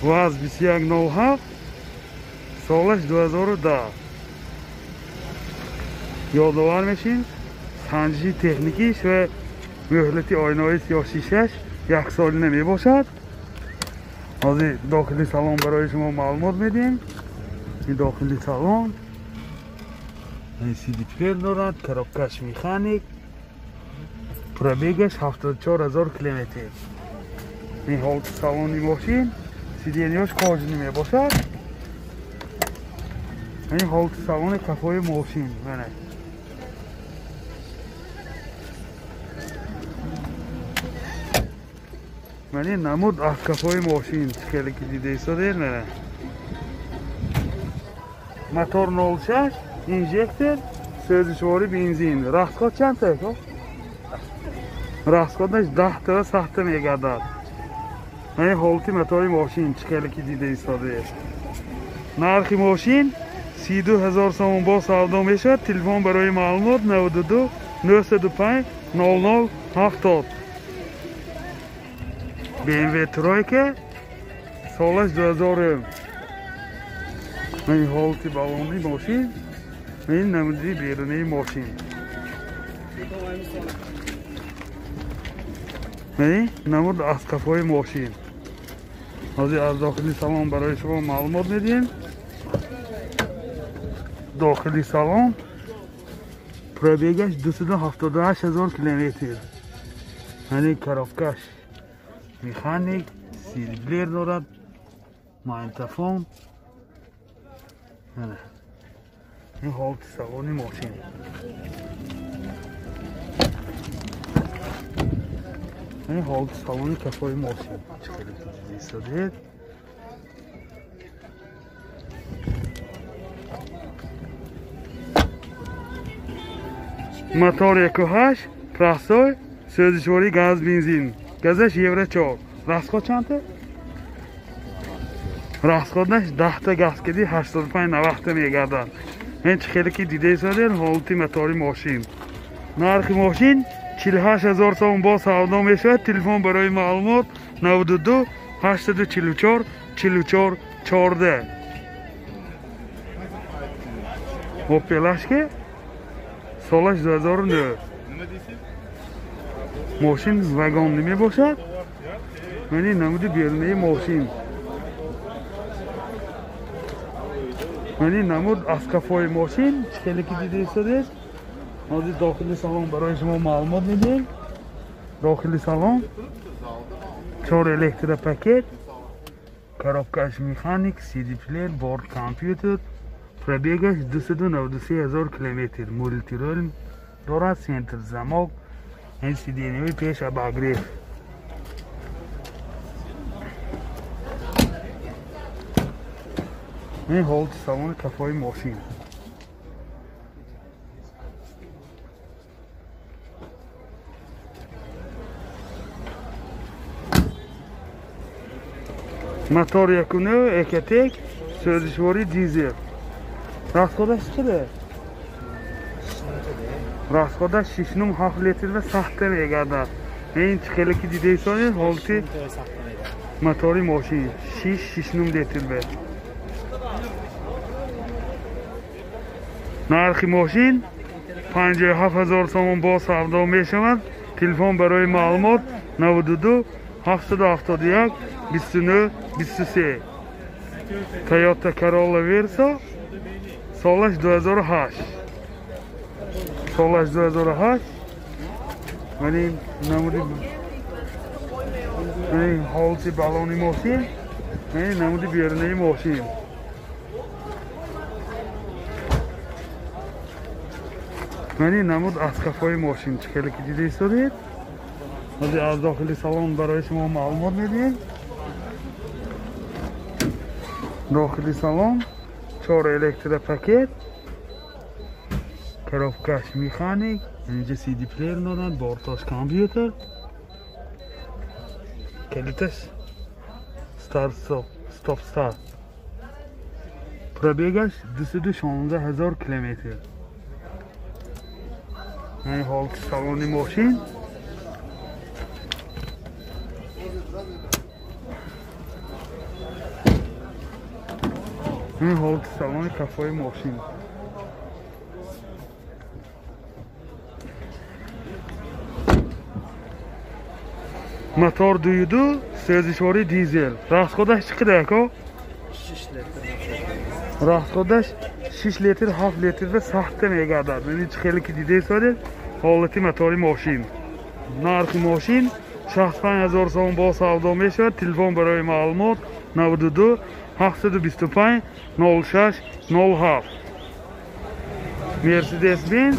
ВАЗ 2107, солаш 2010. Ёдовар мешин, санҷиши техникиш ва муҳлати оинаҳои сиёҳшишаш як солина мебошад. Ҳозир дохили салон барои шумо маълумот медиҳем. Ин дохили салон CD плеер дорад, коробкаш механик, пробегаш 74 000 километр. Ин ҳолати салони мошин, сиденияш кожаный мебошад. Ин ҳолати салони кафои мошин. Мана мани намуд аз кафои мошин, хеле ки дида истодед. Мана мотор 06, инжектор, сӯзишворӣ бензин. Расход чанд та? Расходаш 10 та сахта мегардад. Мани ҳолати мотори мошин, чӣ хеле ки дида истодед. Нархи мошин 32 000 сомон, бо савдо мешавад. Телефон барои маълумот 92 905 00 70. BMW Тройка, солаш 2000. Мани ҳолати балони мошин, ин намуди берунаи мошин. Мани намуд аз кафои мошин. Ҳозир аз дохили салон барои шумо маълумот медиҳем. Дохили салон, пробегаш 278 000 километр. Мани коробкаш механик, CD плеер дорад, магнитофон. Мана ин ҳолати салони мошин. Ин ҳолати салони кафои мошин, чӣ хеле ки дида истодед. Мотор 1.8, простой, сӯзишворӣ газ бензин, газаш евро 4. Расход чандта? Расходаш 10 та газ киди 85 90 мегардад. Ин чӣ хеле ки дида истодед ҳолати мотори мошин. Нархи мошин 48 000 сомон, бо савдо мешавад. Телефон барои маълумот 92 844 44 14. Opel Ashke, солаш 2009. Мошин вагонӣ мебошад. Мани намуди берунаи мошин. Мани намуд аз кафои мошин, чӣ хеле ки дида истодед. Ҳозир дохили салон барои шумо маълумот медиҳем. Дохили салон, чор электропакет, коробкаш механик, CD плеер, борт компютер, пробегаш 293 000 километр, мультируль дорад, центр замок, ин сиденияи пеш обогрев. Ин ҳолати салони кафои мошин. Мотор 1.9 Ecotec, сӯзишворӣ дизел. Расходаш чида? Расходаш 6,7 литр ва сахта мегардад. Ин чӣ хеле ки дида истодед ҳолати мотори мошин 6 6,9 литр бе. Нархи мошин 57 000 сомон, бо савдо мешавад. Телефон барои маълумот 92 771 29 23. Toyota Corolla Verso, солаш 2008. Солаш 2008. Мани намуди, мани ҳолати балони мошин, мани намуди берунаи мошин. Мани намуд аз кафои мошин, чӣ хеле ки дида истодед. Ҳозир аз дохили салон барои шумо маълумот медиҳем. Дохили салон, чор электропакет, коробкаш механик, инҷа CD плеер дорад, борташ компютер, калиташ старт стоп старт. Пробегаш 216 000 километр. Ин ҳолати салони мошин. Ин ҳолати салони кафои мошин. Мотор 2.2 сӯзишвори дизел. Расходаш чӣ қадар ако? 6 литр. Расходаш 6 литр, 7 литр ва сахта мегардад. Мани чӣ хеле ки дидаед, ҳолати мотори мошин. Нархи мошин 65 000 сом бо савдо мешавад. Телефон барои маълумот 92 725 06 07. Mercedes-Benz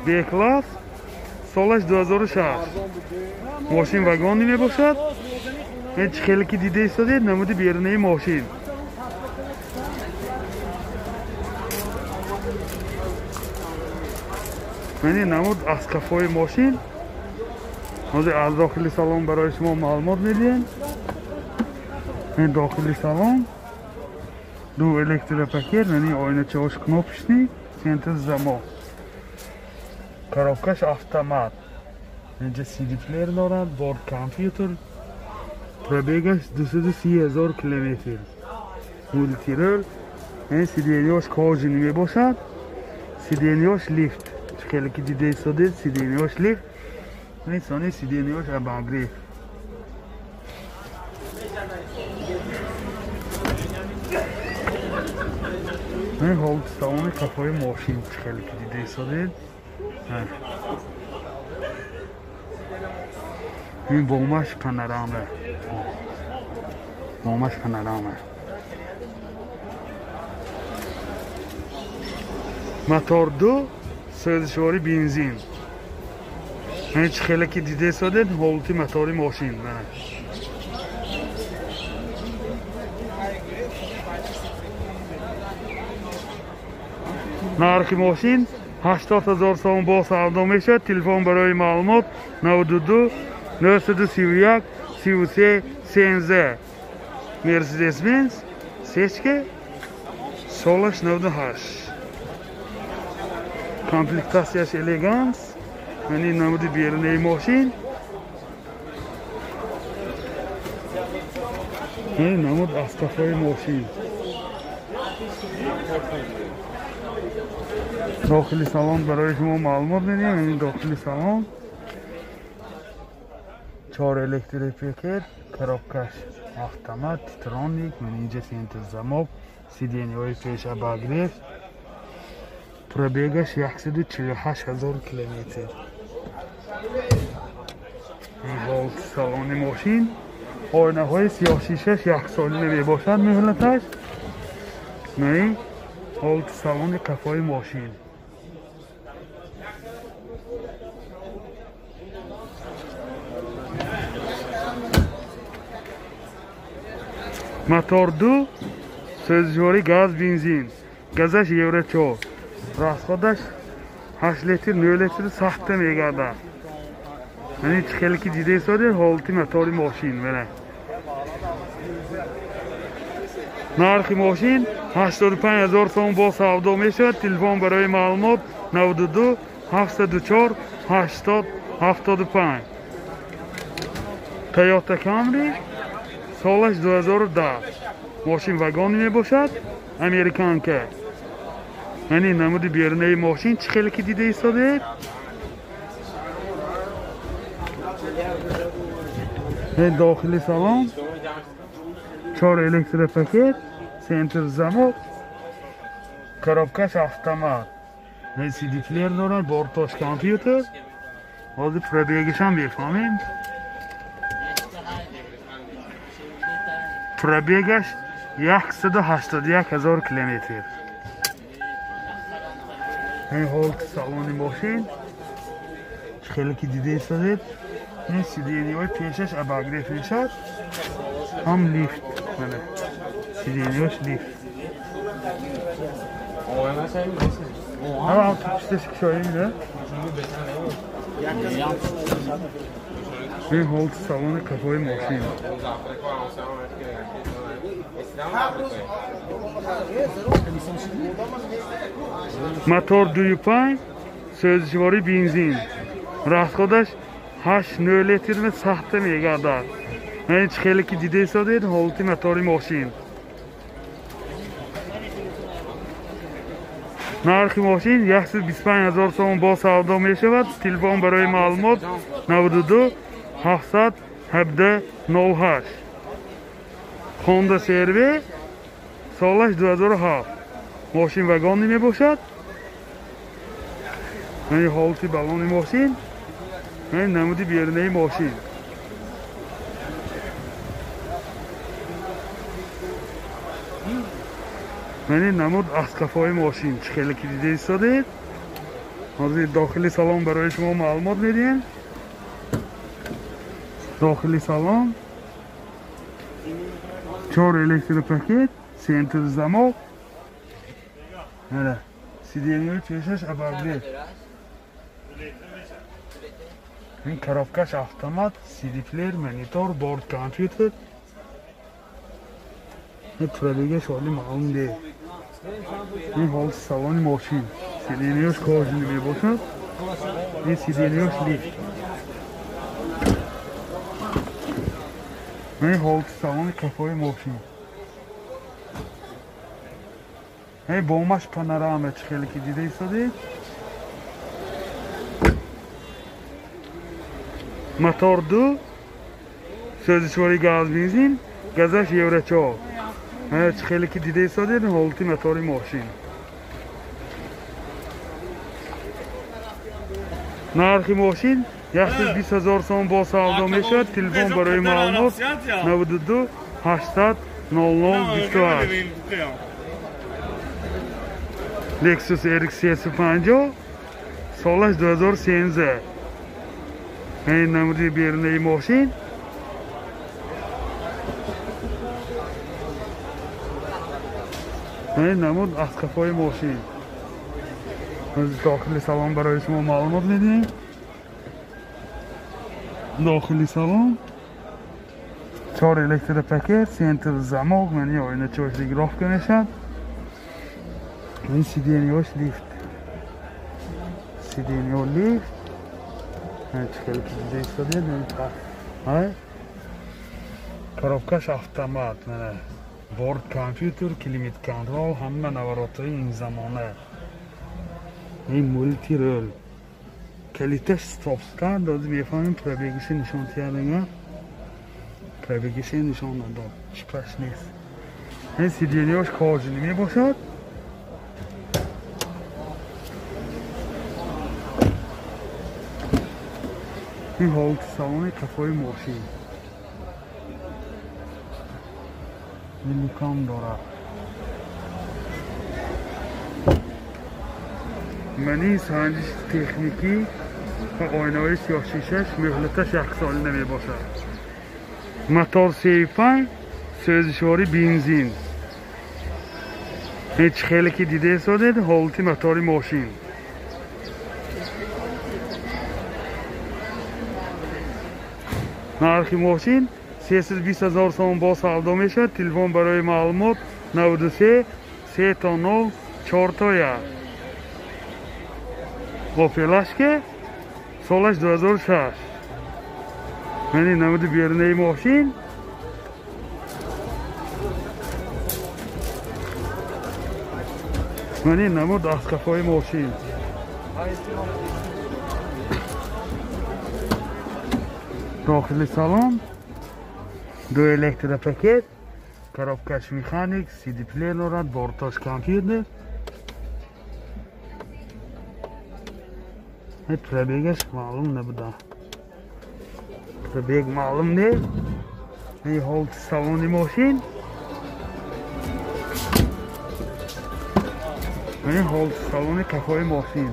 B-класс солаш 2006. Мошин вагонӣ мебошад. Ин чӣ хеле ки дида истодед, намуди берунаи мошин. Мани намуд аз қафои мошин. Ҳозир аз дохили салон барои шумо маълумот медиҳем. Ин дохили салон ду электропакет, мани оиначаҳош кнопочный, центр замок. Коробкаш автомат. Инҷа CD плеер дорад, борт компютер. Пробегаш 230 000 километр. Мультирол. Ин сиденьяш кожаный мебошад. Сиденьяш лифт. Чӣ хеле ки дида истодед, сиденьяш лифт. Ин сони сиденьяш обогрев. Ин ҳолати салони кафои мошин чӣ хеле ки дида истодед. Ин бомаш панорама. Бомаш панорама. Мотор 2 сӯзишвори бензин. Ин чӣ хеле ки дида истодед, ҳолати мотори мошин. Нархи мошин 80 000 сом бо савдо мешавад. Телефон барои маълумот 92 931 33 13. Mercedes-Benz сечка солаш 98. Комплектацияш элеганс. Мани намуди берунаи мошин. Ин намуд аз қафои мошин. Дохили салон барои шумо маълумот медиҳем. Ин дохили салон 4 электропакет, коробкаш автомат, титроник, инҷа центр замок, сиденьяҳои пеш обогрев. Пробегаш 148 000 километр. Ин ҳолати салони мошин. Оинаҳои сиёҳшишаш яксолина мебошад муҳлаташ. Ин ҳолати салони қафои мошин. Мотор 2 сӯзишвори газ бензин. Газаш Евро 4. Расходаш 8 литр, 9 литр сахта мегардад. Мани чӣ хеле ки дида истодед, ҳолати мотори мошин. Нархи мошин 85 000 сом бо савдо мешавад. Телефон барои маълумот 92 704 80 75. Toyota Camry солаш 2010. Мошин вагонӣ мебошад, американка. Мани намуди берунаи мошин чӣ хеле ки дида истодед. Дохили салон 4 электропакет, центр замок, коробкаш автомат. CD плеер дорад, бортош компютер. Ҳозир пробегашам мефаҳмем. Пробегаш 181 000 километр. Ин ҳолати салони мошин чӣ хеле ки дида истодед. Ин сиденьяҳои пешаш обогрев мешавад, ҳам лифт. Сиденьяш лифт. Ҳам пушташ кушоем, да? Ин ҳолати салони қафои мошин. Мотор 2.5 сӯзишвори бензин. Расходаш 8-9 литр сахта мегардад. Ин чӣ хеле ки дида истодед, ҳолати мотори мошин. Нархи мошин 125 ҳазор сомон бо савдо мешавад. Телефон барои маълумот 92 717 08. Honda CR-V солаш 2007. Мошин вагонӣ мебошад. Ин ҳолати балони мошин, ин намуди берунаи мошин. Ин намуд аз қафои мошин чӣ хеле ки дида истодед. Ҳозир дохили салон барои шумо маълумот медиҳем. Дохили салон 4 электропакет, центр замок. Сиденьяи пешаш обогрев. Ин коробкаш автомат, CD-плеер, монитор, борт компютер. Ин пробегаш оли маълум нест. Ин ҳолати салони мошин. Сиденьяш кожаный мебошад. Ин сиденьяш лифт. Ин ҳолати салони қафои мошин. Ин бомаш панорама чӣ хеле ки дида истодед. Мотор 2, сӯзишвори газ бензин, газаш Евро 4. Чӣ хеле ки дида истодед ҳолати мотори мошин. Нархи мошин 120 ҳазор сомон бо савдо мешавад. Телефон барои маълумот 92 800 00 28. Lexus RX 350 солаш 2013. Ин намуди берунаи мошин. Ин намуд аз қафои мошин. Дохили салон барои шумо маълумот медиҳем. Дохили салон 4 электропакет, центр замок, мани оиначаош регулировка мешавад. Ин сиденьяш лифт. Сиденья лифт. Чӣ хеле ки дида истодед. Коробкаш автомат, борт компютер, климат контрол, ҳама наворотҳои ин замона. Ин мултирол. Калиташ стоп-старт, ҳозир мефаҳмем пробегиша нишон диҳад. Пробегиша нишон надод, чипаш нест. Ин сиденьяш кожаный мебошад. Ин ҳолати салони қафои мошин. Ин лукам дорад. Мани санҷиши техникӣ ва оинаҳои сиёҳшишаш муҳлаташ яксола намебошад. Мотор 35, сӯзишвори бензин. Ин чӣ хеле ки дида истодед ҳолати мотори мошин. Нархи мошин 320 ҳазор сомон бо савдо мешавад. Телефон барои маълумот 93 3 0 4 1. Opel Astra солаш 2006. Мани намуди берунаи мошин. Мани намуд аз қафои мошин. Дохили салон 2 электропакет, коробкаш механик, CD-плеер дорад, борташ компютер. Пробегаш маълум набуда. Пробег маълум нест. Ин ҳолати салони мошин. Ин ҳолати салони қафои мошин.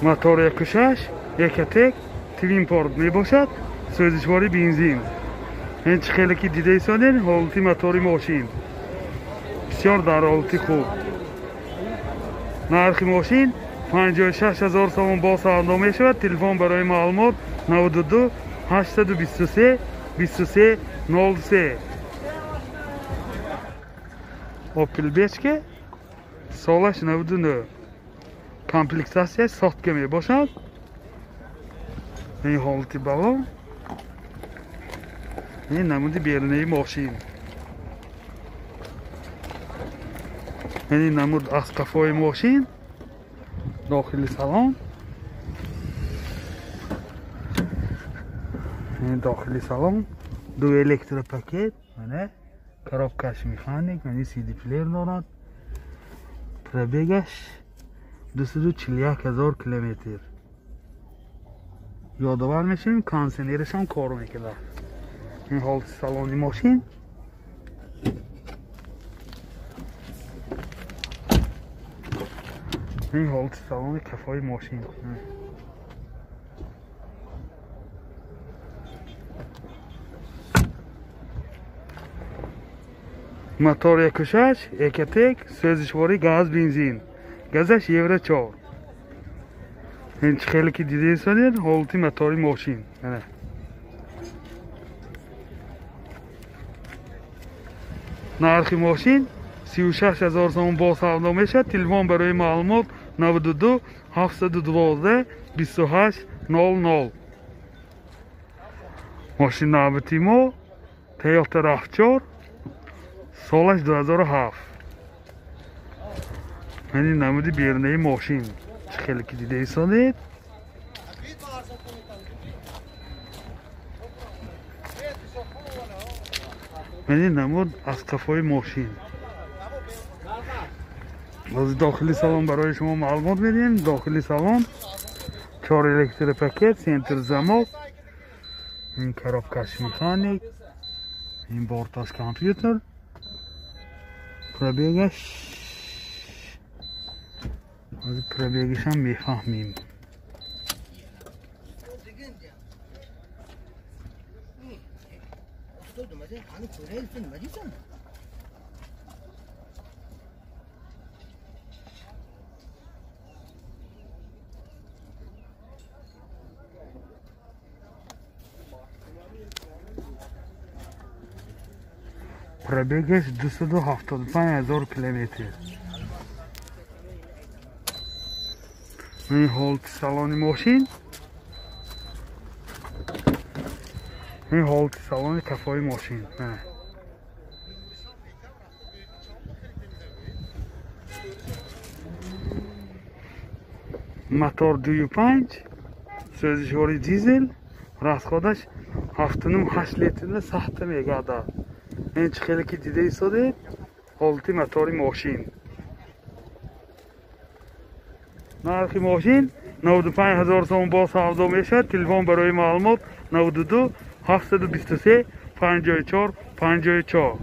Мотор 1.6 Ecotec Twin Port мебошад, сӯзишвори бензин. Ин чӣ хеле ки дида истодед ҳолати мотори мошин. Бисёр дар ҳолати хуб. Нархи мошин 56 ҳазор сомон бо савдо мешавад. Телефон барои маълумот 92 823 23 03. Opel Vectra солаш 99. Комплектатсияш сотка мебошад. Ин ҳолати балон. Ин намуди берунаи мошин. Ин намуд аз қафои мошин, дохили салон. Ин дохили салон ду электропакет, мана коробкаш механик, мана CD плеер дорад. Пробегаш 241 ҳазор километр. Ёдовар мешавем, кондиционераш ҳам кор мекунад. Ин ҳолати салони мошин. Ин ҳолати салони кафои мошин. Мотор 1.6, Экотек, сӯзишворӣ газ, бензин. Газаш Евро 4. Ин чӣ хеле ки дидед, ҳолати мотори мошин. Нархи мошин 36 ҳазор сомон бо савдо мешавад. Телефон барои маълумот 92 712 28 00. Мошин навбати мо Toyota RAV4, солаш 2007. Ин намуди берунаи мошин. Чӣ хеле ки дидед. Ин намуд аз қафои мошин. Аз дохили салон барои шумо маълумот медиҳем. Дохили салон 4 электропакет, центр замок, ин коробкаш механик, ин борташ компютер. Пробегаш аз пробегаш ҳам мефаҳмем. Пробегаш 275 ҳазор километр. Ин ҳолати салони мошин. Ин ҳолати салони кафои мошин. Мотор 2.5, сӯзишвори дизел, расходаш 7.8 литрни сахта мегардад. Ин чӣ хеле ки дида истодед, ҳолати мотори мошин. Нархи мошин 95 ҳазор сомон бо савдо мешавад. Телефон барои маълумот 92 723 54 54.